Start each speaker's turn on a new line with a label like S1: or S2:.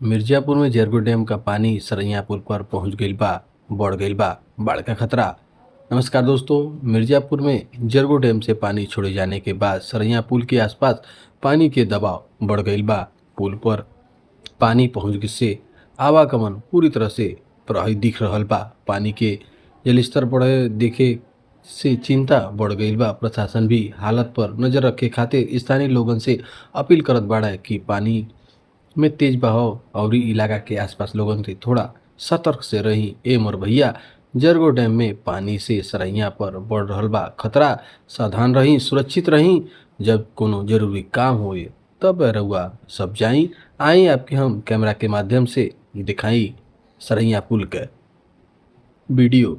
S1: मिर्जापुर में जरगो डैम का पानी सरैया पुल पर पहुंच गईल बा। बढ़ गईल बा बाढ़ का खतरा। नमस्कार दोस्तों, मिर्जापुर में जरगो डैम से पानी छोड़े जाने के बाद सरैया पुल के आसपास पानी के दबाव बढ़ गईल बा। पुल पर पानी पहुंच से आवागमन पूरी तरह से प्रभावित दिख रहल बा। पानी के जलस्तर बढ़े देखे से चिंता बढ़ गईल बा। प्रशासन भी हालत पर नजर रखे खातिर स्थानीय लोगन से अपील करत बाड़े कि पानी में तेज बहाव और इलाका के आसपास लोगन से थोड़ा सतर्क से रही। ए मोर भैया, जरगो डैम में पानी से सरैया पर बढ़ रहल बा खतरा। सावधान रही, सुरक्षित रही। जब कोनो जरूरी काम होए तब रउआ सब जाई आई। आपके हम कैमरा के माध्यम से दिखाई सरैया पुल के वीडियो।